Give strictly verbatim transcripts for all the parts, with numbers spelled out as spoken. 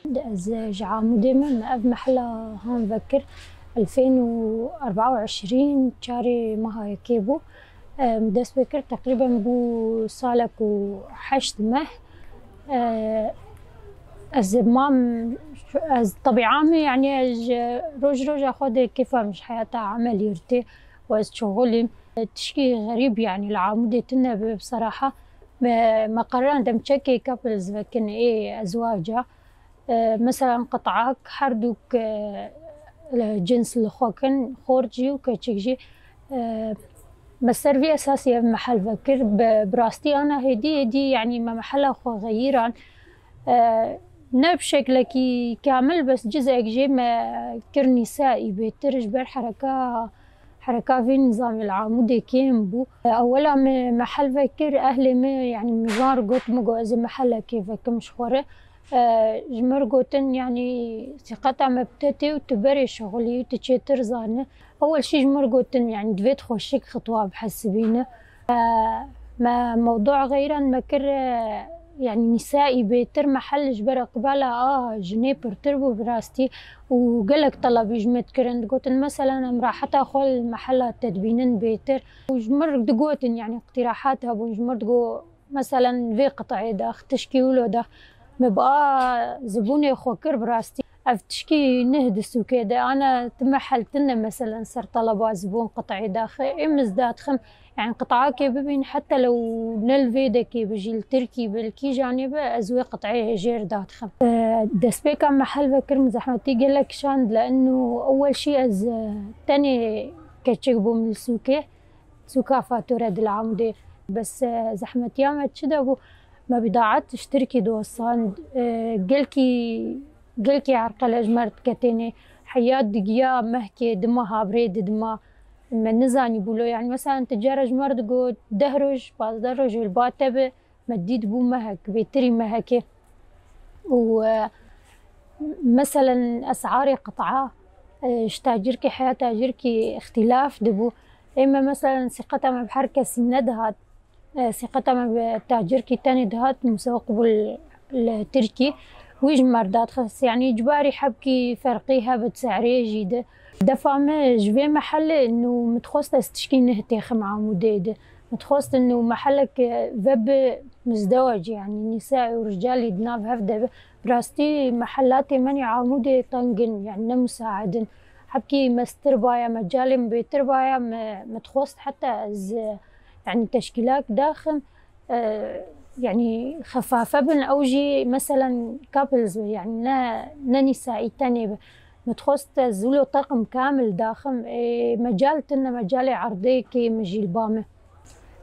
Ez ji Amûdê me, me ev mehela han vekir elfên û erba û eşrîn, çarê meha yekê bû. Em, dest pê kir teqrîben bû salek û heşt meh. E, ez mam, ez tebîa min, yanî ez ji roj roja xwe de kêfa min ji heyata emelî rtê û ez şixulîm. Tişkî xerîb, yanî li Amûdê tune bi, bi seraha. Me, me qeran dem çekê couples vekin ê ezwaca. E, mesela qit'ak her dûk, e, cins li xwe kin, xort jî û keçik jî. E, me ser vî esasî ev mehel vekir. Bi, bi rastî ana hêdî hêdî, yanî me mehela xwe xeyiran. E, ne bi şeklekî kamil, bes cizek jê me kir nîsaî bêtir ji ber hereka Hereka vê nîzamê li Amûdê kêm bû. Ewela me mehel vekir, ehlê me, yanî min van re got, min got, ez ê mehelekê vekim ji xwe re. E, ji min re gotin, yanî sîqeta me bi te tê û tu berê şixulî û tu çêtir zanî. Ewel şî ji min re gotin, yanî divê tu xweşik xitwa bihesibîne. E, me mewdûa xeyran me kir, e, yanî nîsaî bêtir mehel ji ber iqbala a jinê pirtir bû bi rastî û gelek telebî ji me dikirin. Digotin, meselen, em raheta xwe li mehela te dibînin bêtir. Û ji min digotin, yanî iqtîrahat hebûn, ji min digot, meselen, vê qit'ê dax, tişkî wilo dax. Me bi a zibûnê xwe kir bi rastî. Ev tişkî neh di sûkê de, ana tu mehel tune, meselen, ser teleba zibûn qit'ê daxê. Ê min ez dadixim, yanî qit'akê bibîn, heta lew ne li vê dekê bi jî, li tirkî bi, li kîjanê bi, ez wê qit'ê hêjêr dadixim. E, destpêka mehel vekir min zehmetî gelek kişand, li eno ewel şî ez, e, tenê keçik bûm li sûkê. Sûka Fatûre di li Amûdê. Bes, e, zehmetiya me çi de bû? Me bidaet ji Tirkî diwesand. E, gelkî, gelkî erqele ji me re diketênê. Heya digiya mehkê dima habrê didima. Me nizanî bûlo. Yanî, meselen, tu cara ji me re digot deh roj, pazdeh roj li ba te bi. Me dît bû mehek, bêtirî mehekê. Û, e, meselen, esarê qit'a, e, ji tacirkî heya tacirkî îxtîlaf dibû. Ê me, meselen, sîqeta me bi her kesî nedihat. E, sîqeta me bi tacirkî tenê dihat, misewiq bû li, li tirkî. Wî ji me re dadixist. Yanî, îcbarî hebkî ferqî hebit se'rê jî de. Defa me ji vê mehele nû min dixwest ez tişkî neh têxim Amûdê de. Min dixwest nû mehelek vebi mizdewec, yanî nîsa û ricalî di nav hev de be. Bi rastî mehelatê me nî Amûdê teng in, yanî ne musaid in. Hebkî mestir baya, mecalê min bêtir baya, me, me dixwest heta ez, yanî teşkîlak daxim, e, yanî xefafe bin, ew jî meselen couples be, yanî ne, ne nîsaî tenê be. Me dixwest ez wilo teqim kamil daxim, ê, mecal tune, mecalê erdêkê min jî li ba me.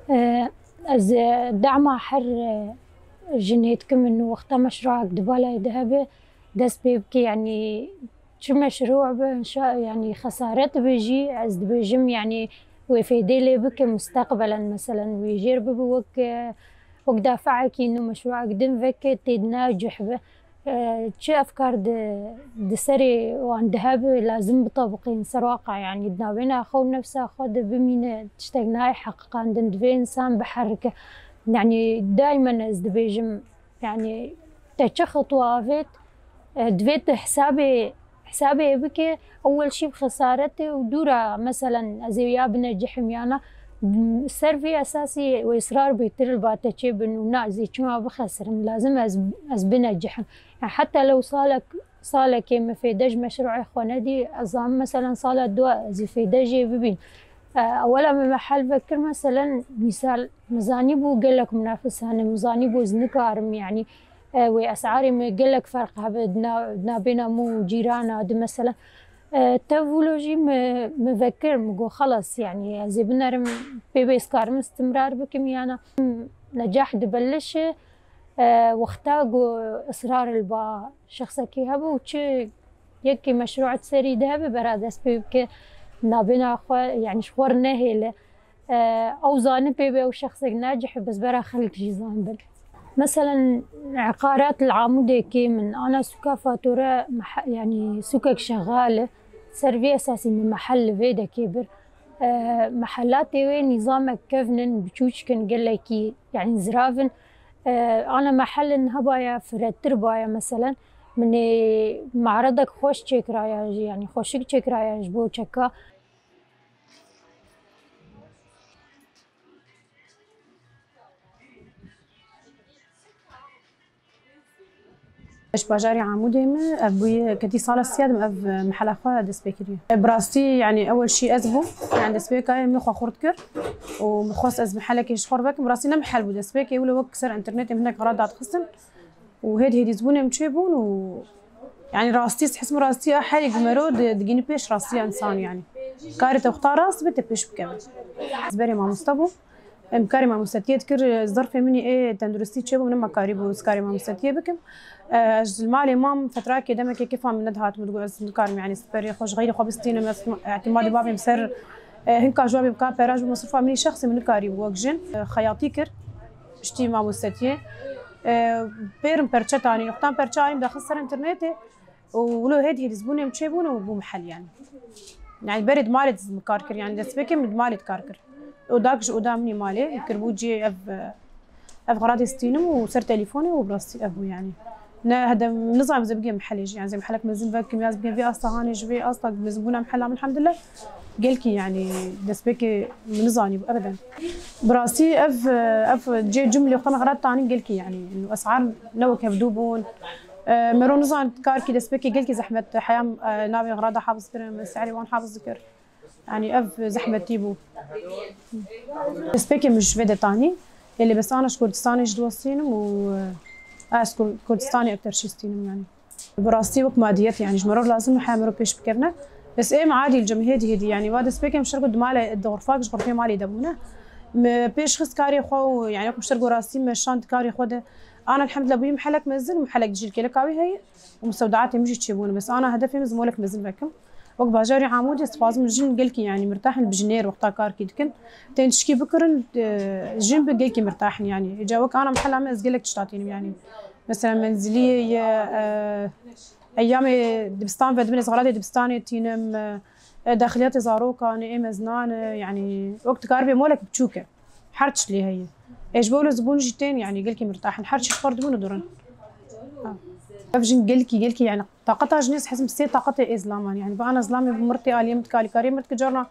E, ez, e, dema her, e, jinê dikim min wexta meşruak di balayê de hebe, dest pê bike, yanî çi meşru be, inşa, yanî xesaret be jî, ez dibêjim, yanî wê fêdê lê bike musteqbelen, meselen, wê jêr bibe wek, e, wek dafeekî nû, meşruak din veke tê di nav cih be. E, çi efkar di, di serê wan de hebe, lazim bitabiqîn ser waqa, yanî di navbêna xwe û nefsa xwe de bimîne, tiştek nayê heqiqandin, divê însan biherike. Yanî daimen ez dibêjim, yanî te çi xitwa avêt, e, divê tu hesabê, hesabê bike, ewel şî bi xesaretê û dûra, meselen, ez ê ya binecihim yana, m, ser vê esasî û israr bêtir li ba te çêbin û na, ez ê çima bixesirim, lazim ez, ez binecihim. Yanî heta lew salek, salekê min fêde ji meşruê xwe nedî, ez zanim, meselen, sala dua ez ê fêde jê bibîn. E, ewela me mehel vekir, meselen, mîsal, min zanîbû gelek minafis hene, min zanîbû ez nikarim, yanî, e, wê esarê me gelek ferq hebe di na-, di nabêna min û cîrana di, meselen. E, tev wilo jî me, me vekir, min got, xelas, yanî, ez ê binerim, pê bê ez karim istimrar bikim, yana, necah dibelişe, e, wexta ku israr li ba şexsekî hebe û çi yekî meşrû di serî de hebe, bera dest pê bike, nabêna xwe, yanî ji xwe re nehêle. E, ew zanin pê be ew şexsek nacih, bes bera xelk jî zanibin. Meselen, eqarat li Amûdê kêm in, ana sûka Fatûre mehe-, yanî sûkek şexal e, ser vê esasî min mehel li vê dekê bir. E, mehelatê wê nîzamek kevn in, biçûçik in, gelekî, yanî zirav in. E, ana mehel in hebaya firetir baya, meselen, Min ê maredek xweş çêkiraya jî, yanî xweşik çêkiraya ji bo çeka. Ez ji bajarê Amûdê me, ev bûye ketî sala sêyem ev mehela xwe dest pê kiriye. Bi rastî, yanî ewel şî ez bûm, yanî destpêka min xwe xurt kir û min xwest ez mehelekê ji xwe vekim. Bi rastî ne mehel bû destpêkê, wilo wek ser înternetê min hinek xerat dadixistin û hêd hêdî zibûnê min çêbûn û yanî rastî, hizm rastî a herî ku mero di-, digînî pêş rastiya însan yanî. Karê te xwe ta rast be te pêş bikeve. Ez berê mamoste bûm. Em karê mamostatiyê dikir, zerfê min ê tenduristî çêbû, min nema karîbû ez karê mamostatiyê bikim. Ez li malê mam, fetrakê demekê kêfa min nedihat, min digot ez nikarim, yanî siperê xwe ji xeyrê xwe bistînim, ez îtimadê bavê min ser, e, hinka ji wabê bika pera ji bo mesrufa min ê şexsî min nikarîbû wek jin, e, xeyatî kir, piştî mamostatiyê. E, pêrim perçe tanî, nixtan perçe anîm daxist ser înternetê. û wilo hêd hêdî zibûnê min çêbûn û bûm hel yanî. Yanî berê di malê de min kar kir, yanî destpêkê min di malê de kar kir. Odak ji oda min ê malê, min kiribû cihê ev, ev xeratê stînim û ser telîfonê û bi rastî ev bû yanî. Ne hedef, nizam ez ê bigêm mehelê jî, yanî ez ê mehelek mezin vekim ya ez bigêm vê asta hanê ji vê asta mezinbûna mehela min elhamdulillah. Gelkî yanî destpêkê min nizanîbû ebeden. Bi rastî ev, ev cê cumlê xwe me xerat tanîn gelkî yanî. Esar ne wek hevdû bûn. E, mero nizan karkî destpêkê gelkî zehmet, heya, e, navê xerada hafiz kirin, min seherê wan hafiz dikir. Yanî ev zehmetî bû. Destpêkê min ji vê de tanî. Ê lê bes ana ji Kurdistanê ji diwestînim û, e, ez Kur-, Kurdistanê ekter şîstînim yanî. Bi rastî wek madiyet yanî ji mero lazim e heya mero pêş bikevine. Bes êm adî li cem hêdî hêdî yanî va destpêkê min şer ku di malê di xurfak ji xurfê malê de bûne. Me pêş xist karê xwe û yanî wek min şer ku rastî me şand karê xwe de. Ana elhamdulillah bûyî mehelek mezin û mehelek cîl kêleka wî heye. Û musewdaatê min jî çêbûne. Bes ana hedefê min zimolek mezin vekim. Wek bajarê Amûdê ez dixwazim jin gelkî yanî mirtah in bi jinêr wexta karkî dikin. Tên tişkî bikirin, e, jin bi gelkî mirtah in yanî. Îca wek ana mehela me ez gelek tişta tînim yanî. Mesela menziliyê ye, e, eyamê dibistan vedibin ez xelatê dibistanê tînim, e, e, daxiliyatê zarokan, ê meznan, e, yanî wek dikaribê molek biçûk e. Her tişt lê heye. Ê ji bo wilo zibûn jî tên, yanî gelkî mirtah in. Her tişt xwar dibûn û durin. Ha. Ev jin gelkî, gelkî, yanî taqeta jinê ez hezim sê taqetê ê zilaman. Yanî bi ana zilamê bi mirtê aliyê min dike, alîkariyê min dike, carna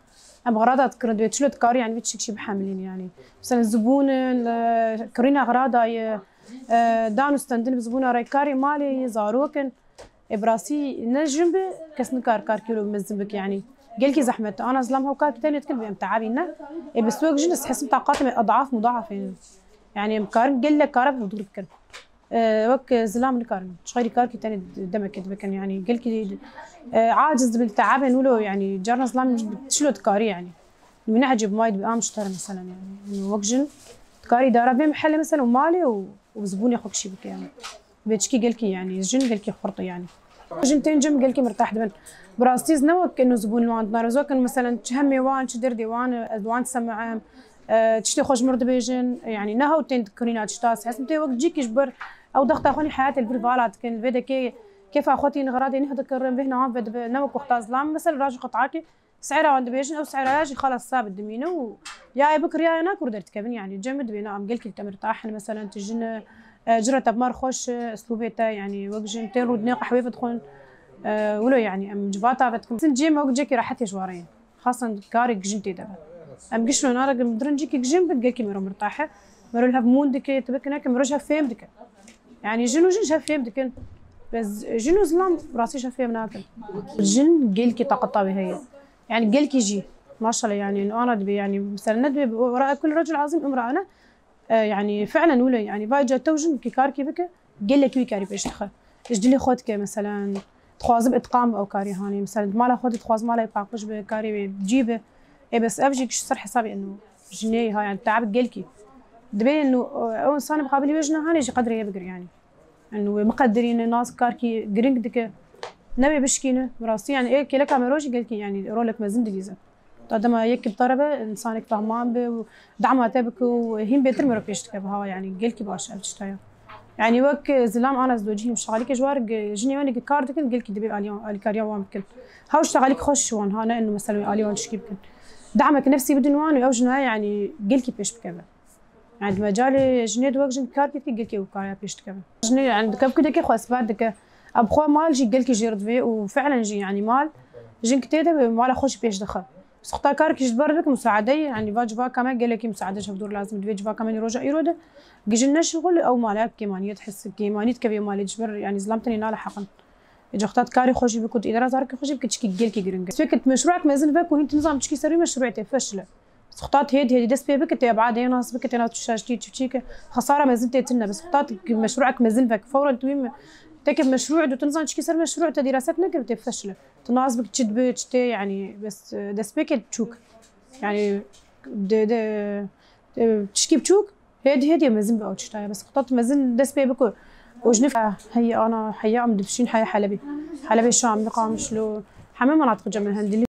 em xerada dikirin, divê çilo dikarî, yanî vê tişik jî bihemilîn, yanî. Mesela zibûn in, e, kirîna xerada ye, e, dan û stendin bi zibûna re, karê malê ye, zarok in. Ê bi rastî ne jin bi kes nikar karkî wilo mezin bike yanî. Gelkî zehmet e. Ana zilam hew karkî tenê dikin bi em teabî ne. Ê bi wek jin ez hesim taqatê me edaf mudaf ên. Yanî em karin gelek kara bi hevdûr bikin. Ê, wek zilam nikarin. Ji xeyrî karkî tenê demekê dibikin yanî. Gelkî, e, aciz dibin teabên wilo yanî. Carna zilam çilo dikarî yanî. Min ecêb mayî dibe am ji te re mesela yanî. Yanî wek jin dikarî îdara vê mehele mesela û malê û, û zibûnê xwe kişî bike yanî. Bêçikî gelkî yanî, jin gelkî xurt e yanî. Jin tên cem gelkî mirtah dibin. Bi rastî ez ne wek ino zibûn wan dinare, ez wek in mesela çi hemê wan, çi derdê wan, ez wan disemim, e, tiştê xwe ji mir dibêjin, yanî ne hew tên kirîna tişta, ez hesim tê wek cîkî ji ber ew dexta xwe nî heyatê li vir vala dikin, vê de kê kêfa xwe tîn xeradê neh dikirin, bêhna wan vedibe, ne wek wexta zilam, mesela rajî xwe taakî, Seyra wan dibêjin, ew seyraya jî xalas sabit dimîne û ya ê bikir ya ê nakir derdikevin, yanî cem dibêne em gelkî li te mirtah in, meselen tu jin e, e, cure te bi mar xweş e, eslûbê te, yanî wek jin tên rûdinê qehwê vedixwin, e, wilo yanî em civata vedikin. Sin ciyê me wek cekî rehetê ji warê ye. Xasan karek jin tê de be. Em gişno nare girin cîkî jin bin gelkî mero mirtah e. Mero li hev mûn dike, tu bikine ke mero ji hev fêm dike. Yanî jin û jin ji hev fêm dikin. Bes jin û zilam rastî ji hev fêm nakin. Jin gelkî taqeta wê heye. Yanî gelkî jî. Maşallah yanî ana dibe yanî mesela ne dibe wera kul recul azîm imra ana. E, yanî fi'len wilo yanî vay ca tew jin ki karkî bike gelek wî karî pêş dixe. Ji dilê xwe dike mesela dixwazim itqan bi ew karî hanî. Mesela di mala xwe de dixwazim mala paqij bi karê wê cî bi. Ê bes ev jî giş ser hesabê eno jinê ha yanî teab gelkî. Dibê eno ew însanê muqabilî wê jina hanê jî qedrê ye bigir yanî. Eno wê biqedirîne nas karkî giring dike. Newê bişkîne. Bi rastî yanî ê kêleka mero jî gelkî yanî rolek mezin dilîze. Ta dema yek bi te re be, însanek fehman be û dema te bike û hîn bêtir mero pêş dike bi hawa yanî gelkî baş ev tişta ya. Yanî wek, e, zilam ana ez docî hîn şexalîkê ji war, e, jinê wan ê kar dikin, gelkî dibê aliyan, alîkariya wan bikin. Hew şexalîk xweş ji wan ha, ne eno mesela alî wan tişkî bikin. Demek nefsî bidin wan û ew jina yanî gelkî pêş bikeve. Yanî di mecalê jinê de wek jin kar dike, gelkî ew kariya pêş dikeve. Jinê yanî dikevkudekê xwe esbat dike. Ev xwe mal jî gelkî jê re divê û fi'len jî, yanî mal jin ki tê de mala xwe jî pêş dixe. Sixta kar ki ji ber bik musaade, yanî va civaka me gelekî musaade ji hevdûr lazim divê, civaka me di roja îro de gijin ne şixul ew mala kêmaniyet his kêmanî dikevê malê ji ber, yanî zilam tenê nale heqin. Coxtat karê xwe jî bikut, îdara zarokê xwe jî bikut, çikî gelkî giring e. Destpêkê meşruek mezin vek û hîn tu nizam çikî ser wî meşruê tê feşile. Sixtat hêd hêdî dest pê bike, tê ebadê nas bike, tê nas tuşaştî çiçîke. Xesara mezin tê tine. Bi sixtat meşruek mezin vek. Fewren tu wî me-, teke meşru du tu nizam çikî ser meşru te dîraset nekir tê feşile. Tu nas bik çi dibe, çi tê, yanî bes, e, destpêkê çûk. Yanî de, de, de, çikî biçûk, hêdî hêdî mezin bi ew çi taya. Bes xetat mezin dest pê biko. Û ji nif-, heye ana, heye em dibişîn heye Helebê. Helebê Şam, Qamişlo. Heme menatiq cem Hendilî.